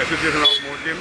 Association of Morjim.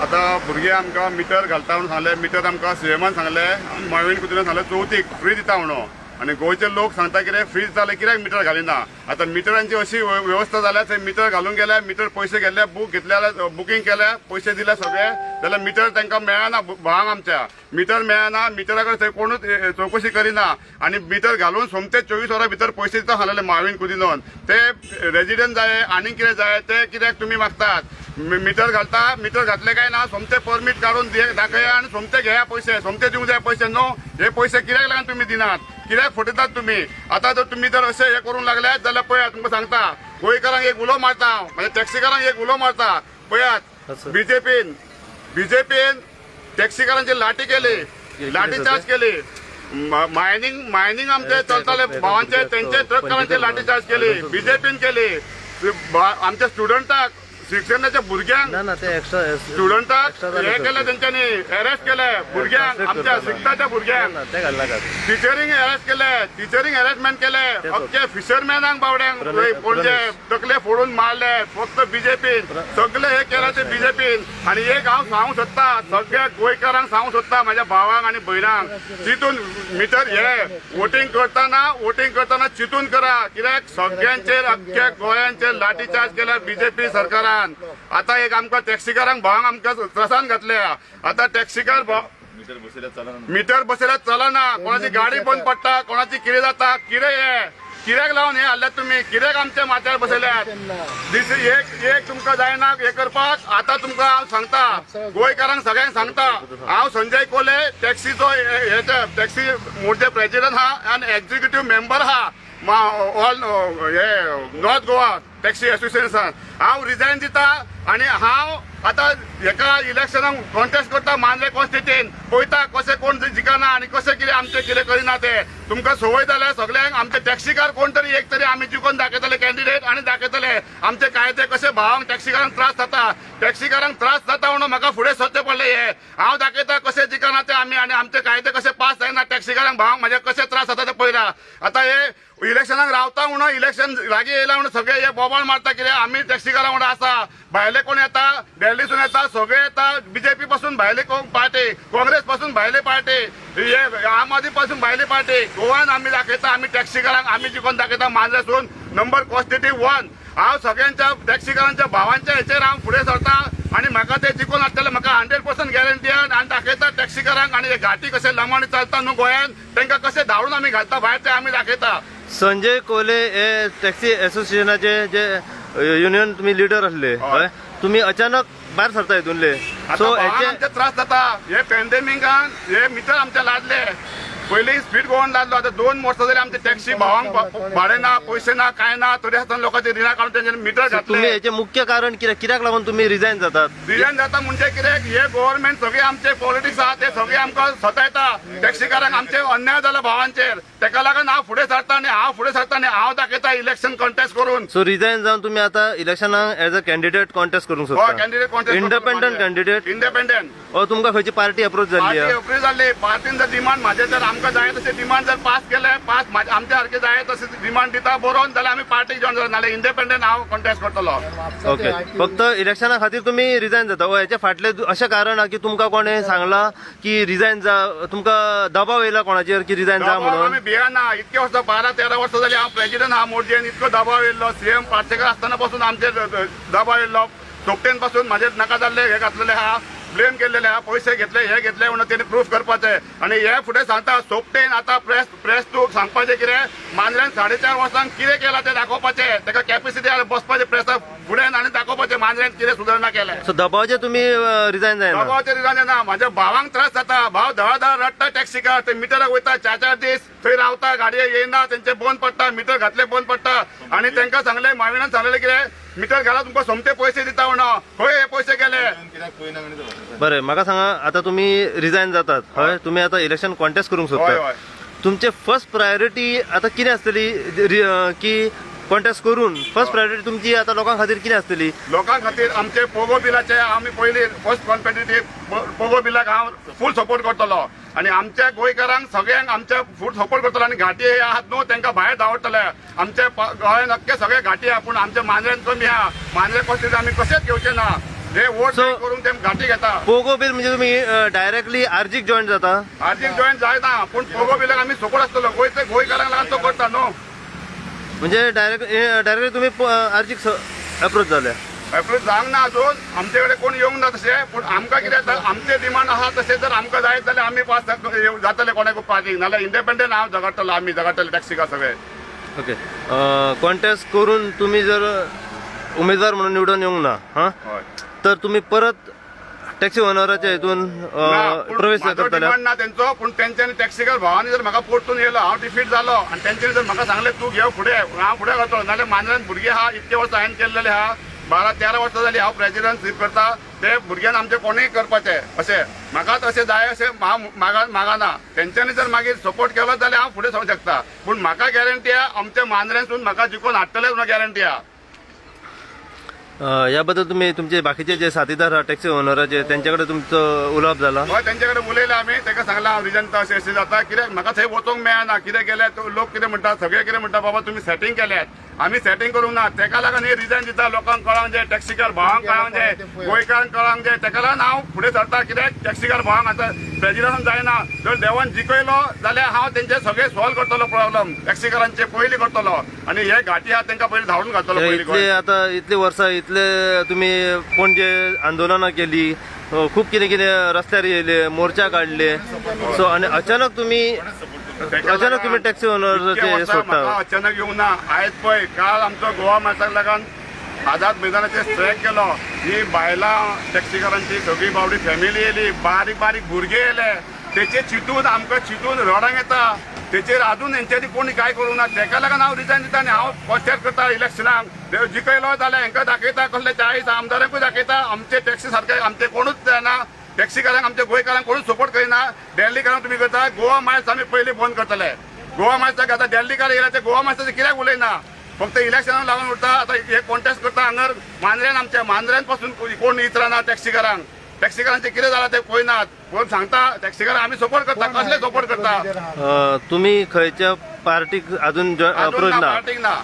आतां भुरगे आमकां मिटर घालता म्हणून सांगलें. मिटर आमकां सीएमान सांगलें आनी मॉवीन गुदिन्होन सांगलें, चवथीक फ्री दिता म्हणून. आनी गोंयचे लोक सांगता कितें, फ्री दिता जाल्यार कित्याक मिटर घालिना? आतां मिटरांची अशी वेवस्था जाल्या, थंय मिटर घालूंक गेल्या, मिटर पयशे घेतले, बूक घेतले जाल्यार, बुकींग केल्या, पयशे दिले सगळे जाल्यार मिटर तांकां मेळना. भावांक आमच्या मिटर मेळना. मिटरा कडेन थंय कोणूच चवकशी करिना. आनी मिटर घालून सोमते 24 वरां भितर पयशे दिता सांगलेले मॉवीन कुदिनोन. ते रेजिडंट जाय आनी कितें जाय ते कित्याक तुमी मागतात? मिटर घालता, मिटर घातले काय ना सोमते परमीट काडून दाखया आनी सोमते घेया पयशे, सोमते दिवंक जाय पयशे न्हू. हे पयशे कित्याक लागून तुमी दिनात? कित्याक फटयतात तुमी? आतां जर तुमी जर अशें हे करूंक लागल्यात जाल्यार पळयात, तुमकां सांगता, गोंयकारांक एक उलो मारता हांव, म्हणजे टॅक्सीकारांक एक उलो मारता, पळयात, बीजेपीन टॅक्सीकारांची लाठी केली, लाठी चार्ज केली. मायनिंग मायनिंग आमचे चलताले भावांचे, तेंचे ट्रककारांचे लाठी चार्ज केली बीजेपीन केली. आमच्या स्टुडंटाक, शिक्षणाच्या भुरग्यांक, ना ना, ते एक्स्ट्रा स्टुडंटाक हे केले तेंच्यांनी, अरेस्ट केले भुरग्यांक आमच्या, शिकता भुरग्यांक. ना, ते घालनाकात. टिचरींक अरेस्ट केले, टिचरींक हॅरेसमेंट केले. अख्खे फिशरमॅनांक बावड्यांक पणजे तकले फोडून मारले फक्त बीजेपीन. सगळे हे केले ते बीजेपीन. आणि एक हांव सांगूंक सोदता, सगळ्या गोंयकारांक सांगूंक सोदता, माझ्या भावांक आणि भयणांक, चितून मिटर हे वोटींग करतना, वोटींग करतना चितून करा, कित्याक सगळ्यांचेर, अख्ख्या गोंयांचेर लाठी चार्ज केल्या बीजेपी सरकारान. आता एक आमकां टॅक्सीकारांक, भावांक आमकां त्रासान घातल्या. आता टॅक्सीकार मिटर बसयल्यार चलना. कोणाची गाडी बंद पडटा, कोणाची कितें जाता. कितें हे, कित्याक लावन हे हाडल्यात तुमी? कित्याक आमच्या माथ्यार बसयल्यात? दीस एक एक तुमकां जायना हे करपाक. आतां तुमकां हांव सांगता, गोंयकारांक सगळ्यांक सांगता, हांव संजय कोले, टॅक्सीचो हे टॅक्सी मोर्चे प्रेसिडेंट आहा आनी एक्झिक्युटीव मेंबर आहा ऑल हे नॉर्थ गोवा टॅक्सी असोसिएशन. हांव रिजायन दिता आनी हांव आतां हेका इलेक्शनाक कॉन्टेस्ट करता मांद्रे कॉन्स्टिट्युएन्सीन. पळयता कशें कोण जिखना आनी कशें कितें आमचें कितें करिना ते. तुमकां संवय जाल्या सगळ्यांक. आमचे टॅक्सीकार कोण तरी एक तरी आमी जिखून दाखयतले कॅन्डिडेट आनी दाखयतले आमचे कायदे कशे. भावांक, टॅक्सीकारांक त्रास जाता, टॅक्सीकारांक त्रास जाता म्हणून म्हाका फुडें सरचें पडलें. हे हांव दाखयता कशें जिखना ते आमी आनी आमचे कायदे कशे पास जायना, टॅक्सीकारांक, भावांक म्हाज्या कशे त्रास जाता ते पळयला. आतां हे इलेक्शनाक रावता म्हणून, इलेक्शन लागीं येयला म्हणून सगळे हे बोबाळ मारता. कितें आमी टॅक्सीकारां वांगडा आसा. भायले कोण येता, दिल्लीसून येता, सगळे येता. बीजेपी पासून भायले पार्टी, काँग्रेस पासून भायले पार्टी, हे आम आदमी पासून भायले पार्टी. गोवान आमी दाखयता, आमी टॅक्सीकारांक आमी जिखून दाखयता मांद्रेसून नंबर कॉन्स्टिट्युएन्सी वन. हांव सगळ्यांच्या टॅक्सीकारांच्या भावांच्या हेचेर हांव फुडें सरता आनी म्हाका ते जिखून हाडटले, म्हाका 100% गॅरंटी. आनी दाखयता टॅक्सीकारांक आनी हे घाटी कशे लमाणी चलता न्हू गोंयान, तांकां कशें धाडून आमी घालता भायर ते आमी दाखयता. संजय कोले हे टॅक्सी असोसिएशनाचे जे युनियन तुम्ही लिडर असले, हय, तुम्ही अचानक भायर सरता हितूनले. सो सो हेचे आमचे त्रास जाता. हे पॅन्डेमिकान हे मिटर आमचे लादले. पयलीं स्पीड गोवन लादलो, आतां 2 वर्सां जाली आमचे टॅक्सी भावांक भाडें ना, पयशे ना, कांय ना. तरी आसतना लोकांचे रिणां काडून तेंच्यानी मिटर तुम्ही घातले. हेचे मुख्य कारण कित्याक, कित्याक लागून तुम्ही रिजायन जातात? रिजायन जाता म्हणजे कितें, हे गव्हर्मेंट सगळे आमचे पॉलिटिक्स आहा ते सगळे आमकां सतायता. टॅक्सीकारांक आमचे अन्याय जाला भावांचेर. तेका लागून हांव फुडें सरता आनी हांव फुडें सरता आनी हांव दाखयता इलेक्शन कॉन्टेस्ट करून. सो रिजायन जावन तुम्ही आता इलेक्शनाक एज अ कॅन्डिडेट कॉन्टेस्ट करूंक हय. सोदता? Candidate contest. Independent candidate? Independent. ओ तुमकां खंयची पार्टी अप्रोच जाल्ली पार्टी आहा? अप्रूव जाल्ली. पार्टीन जर डिमांड म्हाजे जर आमकां जाय तशें डिमांड जर पास केले, पास आमच्या सारखे जाय तशें डिमांड दिता बरोवन जाल्यार आमी पार्टीक जॉयन जातले, नाल्यार इंडिपेंडंट हांव कॉन्टेस्ट करतलो. ओके, फक्त इलेक्शना खातीर तुम्ही रिजायन जाता ओ हेच्या फाटले अशें कारण आहा की तुमकां कोणें सांगलां की रिजायन जा, तुमकां दबाव येयला कोणाचेर की रिजायन जा दबाव म्हणून? आमी भियेना. इतके वर्सां, 12-13 वर्सां जाली हांव प्रेसिडेंट आहा मोर्जेन. इतको दबाव येयल्लो, सीएम पार्सेकर आसतना पासून आमचेर दबाव येयल्लो. सोपटेन पासून म्हाजेर नाका जाल्ले हे घातलेले आहा, ब्लेम केल्लेले आहा, पयशे घेतले, हे घेतले म्हणून तेणी प्रूफ करपाचे. आनी हे फुडें सांगता सोपटेन आतां प्रेस प्रेस तूं सांगपाचें कितें, मांद्र्यान 4.5 वर्सांक कितें केलां तें दाखोवपाचें. ताका कॅपेसिटी आहा बसपाचें प्रेसा फुडें आनी दाखोवपाचें मांद्र्यान कितें सुदारणा केल्या. सो दबावाचेर तुम्ही रिजायन जायना? दबावाचेर रिजायन ना. म्हाज्या भावांक त्रास जाता. भाव धडा धडा रडटा. टॅक्सीकार ते मिटराक वयता, चार चार दीस थंय रावता, गाडये येयना, तेंचे बंद पडटा, मिटर घातले बंद पडटा. आनी तांकां सांगलें, माविनान सांगलें कितें, मिटर घाला, तुमकां सोमते पयशे दिता म्हणून. खंय हे पयशे गेले? बरें, म्हाका सांगा, आतां तुमी रिजायन जातात, हय, तुमी आतां इलेक्शन कॉन्टेस्ट करूंक हय. सोदतात. हय. तुमचे फर्स्ट प्रायोरिटी आतां कितें आसतली की कॉन्टेस्ट करून फर्स्ट प्रायोरिटी तुमची आतां लोकां खातीर कितें आसतली? लोकां खातीर आमचे पोगो बिलाचे आमी पयली फर्स्ट कॉम्पिटेटीव पोगो बिलाक हांव फूल सपोर्ट करतलो. आनी आमच्या गोंयकारांक सगळ्यांक आमच्या फूड सपोर्ट करतलो आनी घाटी हे आहात न्हू तांकां भायर धांवडटले. आमच्या गोंयांत अख्खे सगळे घाटी आहा, पूण आमच्या मांद्र्यान कमी आहा. मांद्रे कसले आमी कशेंच घेवचे ना. हे वोट करून ते घाटी घेता. पोगो बील म्हणजे तुम्ही डायरेक्टली आर्जीक जॉईन जाता? आर्जीक जॉईन जायना, पूण पोगो बिलाक आमी सपोर्ट आसतलो. गोंयचे गोंयकारांक लागून तो करता न्हू. म्हणजे डायरेक्टली तुम्ही आर्जीक अप्रोच जाले? एप्रोच जावंक ना अजून, आमचे कडेन कोण येवंक ना तशें. पूण आमकां कितें जाता, आमचे डिमांड आहा तशें जर आमकां जायत जाल्यार आमी पास जातले कोणाकूय पार्टीक, नाल्यार इंडिपेंडंट हांव झगडटलो, आमी झगडटले टॅक्सीकार सगळे. ओके, कॉन्टेस्ट करून तुम्ही जर उमेदवार म्हणून निवडून येवंक ना, हा, हय, तर तुम्ही परत टॅक्सी ओनराच्या हितून प्रवेश करतले? डिमांड ना तेंचो, पूण तेंच्यांनी टॅक्सीकार भावांनी जर म्हाका परतून येयलो, हांव डिफीट जालो आनी तेंच्यांनी जर म्हाका सांगलें तूं घेव फुडें, हांव फुडें वतलो. नाल्यार मांद्र्यान भुरगे आहा, इतके वर्सां हांवें केल्लेले आहा, 12-13 वर्सां जाली हांव प्रेजिडंट करता. ते भुरग्यान आमचे कोणूय करपाचे अशें म्हाका तशें जाय अशें हांव मागाना. तेंच्यांनी जर मागीर सपोर्ट केलो जाल्यार हांव फुडें सरूंक शकता, पूण म्हाका गॅरंटी आहा आमच्या मांद्र्यांसून म्हाका जिखोवन हाडटलेच म्हणून गॅरंटी आहा. याबद्दल तुम्ही तुमचे बाकीचे जे साथीदार आहा टॅक्सी ओनराचे त्यांच्याकडे तुमचं उलोवप जाला? हय, तेंचे कडेन उलयले आमी. ताका सांगलां हांव रिजन अशें अशें जाता, कित्याक म्हाका थंय वचोंक मेळना. कितें केलें लोक कितें म्हणटा, सगळे कितें म्हणटा, बाबा तुमी सेटींग केल्यात. आमी सेटींग करूंक ना. तेका लागून हे रिजन दिता लोकांक कळोंक जाय, टॅक्सीकार भावांक कळोंक जाय, गोंयकारांक कळोंक जाय. तेका लागून हांव फुडें सरता, कित्याक टॅक्सीकार भावांक आतां प्रेजिडंट जायना. जर देवान जिखयलो जाल्यार हांव तेंचे सगळे सॉल्व करतलो प्रॉब्लम, टॅक्सीकारांचे पयलीं करतलो आनी हे घाटी आहा तेंकां पयलीं धाडून घालतलो पयलीं. इतले आता इतली वर्सां इतले तुम्ही पणजे आंदोलनां केली, खूप कितें कितें रस्त्यार येयले, मोर्चा काडले, सो आनी अचानक तुम्ही अचानक तुम्ही टॅक्सी ओनराचे सोडटा? अचानक येवंक ना. आयज पळय काल आमचो गोवा मासाक लागून आझाद मैदानाचेर स्ट्रायक केलो. ही बायलां टॅक्सीकारांची सगळी बावडी फॅमिली येयली, बारीक बारीक भुरगे येयले. तेचे चिंतून आमकां चिंतून रडोंक येता. तेचेर अजून हेंच्यांनी कोणी कांय करूंक ना. तेका लागून हांव रिजायन दिता आनी हांव कॉन्टेस्ट करता इलेक्शनाक. जिखयलो जाल्यार हेंकां दाखयता, कसले 40 आमदारांकूय दाखयता आमचे टॅक्सी सारके आमचे कोणूच जायना. टॅक्सीकारांक आमच्या गोंयकारांक कोणूच सपोर्ट करिना. दिल्लीकारांक तुमी करता. गोवा मायल्स आमी पयलीं बंद करतले. गोवा मायल्साक आतां दिल्लीकार येयला ते गोवा मायल्साचें कित्याक उलयना? फक्त इलेक्शनाक लागून उरता. आतां हे कॉन्टेस्ट करता हांगर मांद्र्यान, आमच्या मांद्र्यान पासून कोण इचराना टॅक्सीकारांक. टॅक्सीकारांचें कितें जालां तें पळयनात. कोण सांगता टॅक्सीकारांक आमी सपोर्ट करता, कसले सपोर्ट करता? तुम्ही खंयच्या पार्टीक अजून अप्रोच ना? पार्टीक ना.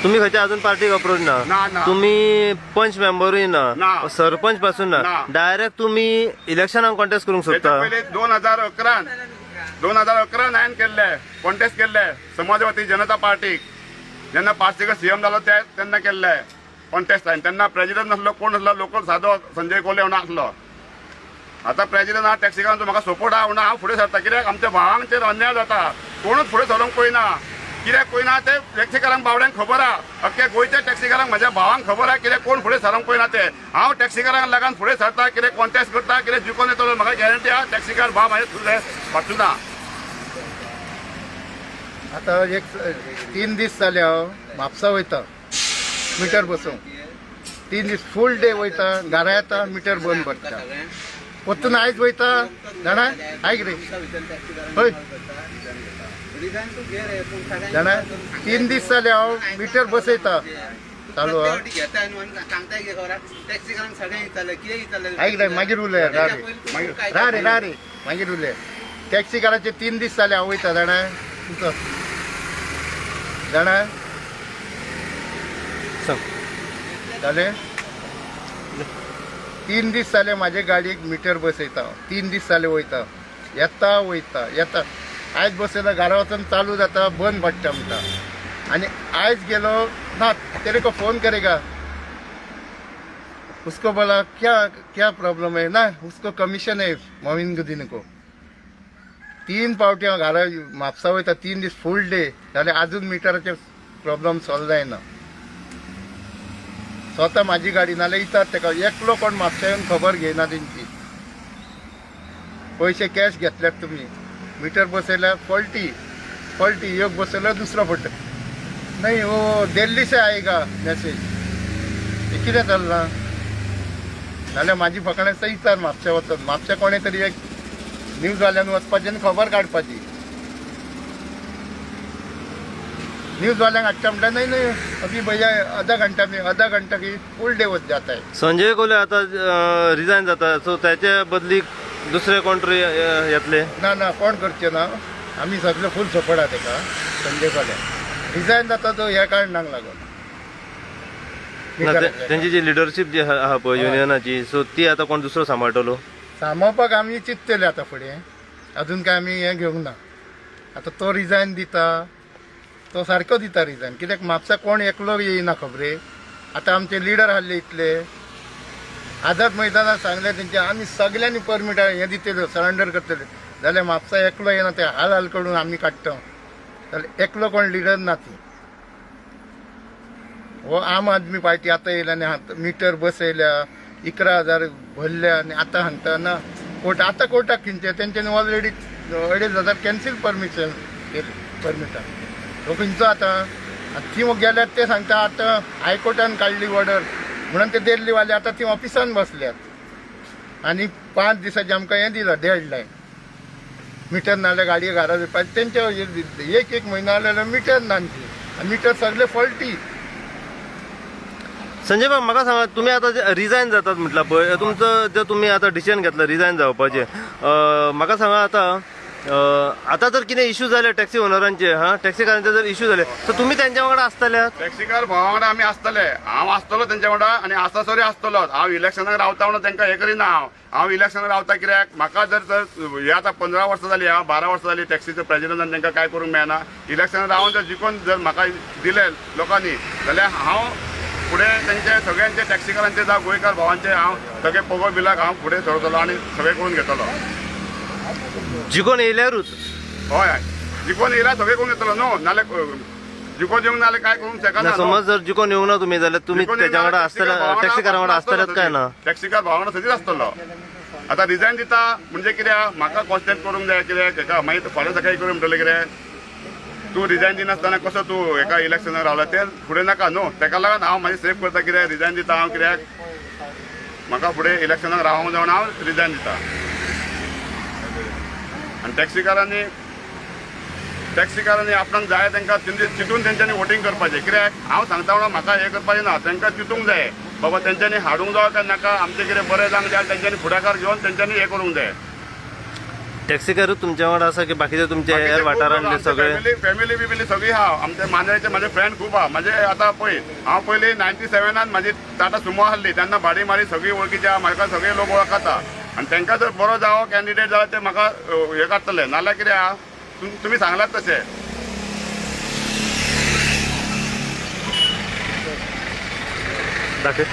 तुम्ही खंयच्या अजून पार्टीक अप्रोच ना? तुम्ही पंच मेंबरूय ना, सरपंच पासून ना, डायरेक्ट तुम्ही इलेक्शनाक कॉन्टेस्ट करूंक सोदता? पयलीं 2011 हांवें केल्ले कॉन्टेस्ट केल्ले समाजवादी जनता पार्टीक. जेन्ना पार्सेकर सीएम जालो तेन्ना केल्ले कॉन्टेस्ट हांवें. तेन्ना प्रेजिडंट नासलो, कोण नासलो, लोकल सादो संजय कोले म्हणून आसलो. आतां प्रेजिडंट आहा, टॅक्सीकारांचो म्हाका सपोर्ट आहा म्हणून हांव फुडें सरता. कित्याक आमच्या भावांचेर अन्याय जाता, कोणूच फुडें सरूंक पळयना. कित्याक पळयना ते टॅक्सीकारांक बावड्यांक खबर आहा. अख्ख्या गोंयच्या टॅक्सीकारांक म्हाज्या भावांक खबर आहा कित्याक कोण फुडें सरूंक पळयना ते. हांव टॅक्सीकारांक लागून फुडें सरता, कितें कॉन्टेस्ट करता, कितें जिखोन येतलो म्हाका गॅरंटी आहा. टॅक्सीकार भाव म्हाजे फुडें फाटू ना. आतां एक 3 दीस जाले हांव म्हापसा वयता मिटर बसोवंक. 3 दीस फूल डे वयता, घरा येता मिटर बंद पडटा. परतून आयज वयता जाणा, आयक रे हय जाणा, 3 दीस जाले हांव मिटर बसयता चालू आहा. आयक रे मागीर उलय, रा रे रा रे रा रे मागीर उलय. टॅक्सीकाराचे 3 दीस जाले हांव वयता जाणा, तुमचो जाणा जाले 3 दीस जाले म्हाजे गाडयेक मिटर बसयता. 3 दीस जाले वयता, येता वयता येता. आयज बसयता, घरा वचून चालू जाता, बंद पडटा म्हणटा. आनी आयज गेलो ना, तेरे को फोन करेगा, उसको बोला क्या क्या प्रॉब्लम है ना, उसको कमिशन है मोमिन गुदीन को. 3 पावटी हांव घरा म्हापसा वयता, 3 दीस फूल डे जाल्यार आजून मिटराचे प्रॉब्लम सॉल्व जायना. स्वता म्हाजी गाडी नाल्यार इचार तेका, एकलो कोण म्हापशा येवन खबर घेयना तेंची. पयशे कॅश घेतल्यात तुमी, मिटर बसयल्यार फॉल्टी फॉल्टी, एक बसयल्यार दुसरो फट नाही. वो दिल्ली से आएगा मेसेज, हे कितें चल्लां? नाल्यार म्हाजी फकाणां आसता इचार म्हापशा वचून. म्हापशा कोणें तरी एक न्यूजवाल्यान वचपाचें आनी खबर काडपाची. न्यूजवाल्यांक हाडटा म्हणल्यार नाही नाही अभी भैया आधा घंटा में, आधा घंटा की फूल डे वच जाता है. संजय कोले आता रिजायन जाता, सो त्याच्या बदली दुसरे कोण तरी येतले? ना ना, कोण करचे ना. आमी सगळे फूल सपोर्ट आहा तेका. संजय कोले रिजायन जाता तो ह्या कारणाक लागून. ना, तेंची जी लिडरशीप जी आहा पळय युनियनाची, सो ती आतां कोण दुसरो सांबाळटलो? सांबाळपाक आमी चिंततले आतां फुडें. अजून काय आमी हें घेवंक ना. आतां तो रिजायन दिता, तो सारको दिता रिजायन, कित्याक म्हापसा कोण एकलो येयना खबरे. आतां आमचे लिडर आहले इतले आझाद मैदानात सांगले तेंचे, आमी सगल्यांनी परमिट हें दितले, सरेंडर करतले, जाल्यार म्हापसा एकलो येना. ते हाल हाल करून आमी काडटा, जाल्यार एकलो कोण लिडर ना. ती हो आम आदमी पार्टी आतां येयल्या आनी मिटर बसयल्या, 11,000 भरल्या आनी आतां सांगता ना कोर्ट. आतां कोर्टाक खंयचे? तेंच्यांनी ऑलरेडी 2500 कॅन्सील परमिशन केली परमिटां. हो खंयचो आतां? आनी ती गेल्यार ते सांगता आतां हायकोर्टान काडली ऑर्डर म्हणून. ते दिल्लीवाले आतां ती ऑफिसान बसल्यात आनी 5 दिसांचे आमकां हें दिलां डेड लायन. मिटर नाल्यार गाडये घरा येवपाचे तेंच्या. एक एक म्हयनो जाल्यार मिटर ना आमची, मिटर सगळे फॉल्टी. संजय बाब, म्हाका सांगा, तुमी आतां रिजायन जातात म्हटलां पळय, तुमचो जे तुमी आतां डिसिजन घेतला रिजायन जावपाचें, म्हाका सांगा आतां, आतां जर कितें इश्यू जाले टॅक्सी ओनरांचे, हा, टॅक्सीकारांचे जर इश्यू जाले, सो तुमी तेंच्या वांगडा आसतले? टॅक्सीकार भावा वांगडा आमी आसतले. हांव आसतलो तेंच्या वांगडा आनी आसासरी आसतलोच. हांव इलेक्शनाक रावता म्हणून तांकां हें करिना हांव. हांव इलेक्शनाक रावता कित्याक म्हाका जर तर हे आतां 15 वर्सां जाली, हांव 12 वर्सां जाली टॅक्सीचो प्रेजिडंट, तांकां कांय करूंक मेळना. इलेक्शनाक रावन जर जिखोवन जर म्हाका दिले लोकांनी जाल्यार हांव फुडें तेंचे सगळ्यांचे, टॅक्सीकारांचे जावं गोंयकार भावांचे, हांव सगळे पोगो बिलाक हांव फुडें सरतलो आनी सगळें करून घेतलो. जिखोन येयल्यारूच? हय, जिखोन येयल्यार सगळें करून घेतलो न्हू. नाल्यार जिखोन येवंक नाल्यार काय करूंक शकना ना. न्हू. समज जर जिखोन येवंक ना तुमी जाल्यार तुमी तेच्या वांगडा आसतले, टॅक्सीकारां वांगडा आसतलेच काय ना? टॅक्सीकार भावांगडा सदींच आसतलो. आतां रिजायन दिता म्हणजे कित्याक म्हाका कॉन्स्टंट करूंक जाय. कित्याक हेका मागीर फाल्यां सकाळी करून म्हणटले, कितें तूं रिजायन दिनासतना कसो तूं हेका इलेक्शनाक रावला? तें फुडें नाका न्हू. तेका लागून हांव मागीर सेफ करता. कित्याक रिजायन दिता हांव? कित्याक म्हाका फुडें इलेक्शनाक रावोंक जाय म्हणून हांव रिजायन दिता. आनी टॅक्सीकारांनी आपणाक जाय तांकां चिंतून तेंच्यांनी वोटींग करपाचें. कित्याक हांव सांगता म्हणून म्हाका हें करपाचें ना. तांकां चिंतूंक जाय बाबा तेंच्यांनी हाडूंक जाय काय नाका, आमचें कितें बरें जावंक जाय, तेंच्यांनी फुडाकार घेवन तेंच्यांनी हें करूंक जाय. टॅक्सीकारूच तुमच्या वांगडा आसा की बाकीचे तुमचे हेर वाठारांतले सगळे? फॅमिली फॅमिली बिमिली सगळी आहा. आमचे मांद्रेचे म्हाजे फ्रेंड खूब आहा. म्हाजे आतां पळय, हांव पयलीं 97 नान म्हाजी टाटा सुमो आहली, तेन्ना भाडी मारी सगळी वळखीची आहा. म्हाका सगळे लोक वळखता आनी तांकां जर बरो जावो कॅन्डिडेट जाल्यार ते म्हाका हें काडटले, नाल्यार कितें आहा, तुमी सांगलात तशें. दाखय.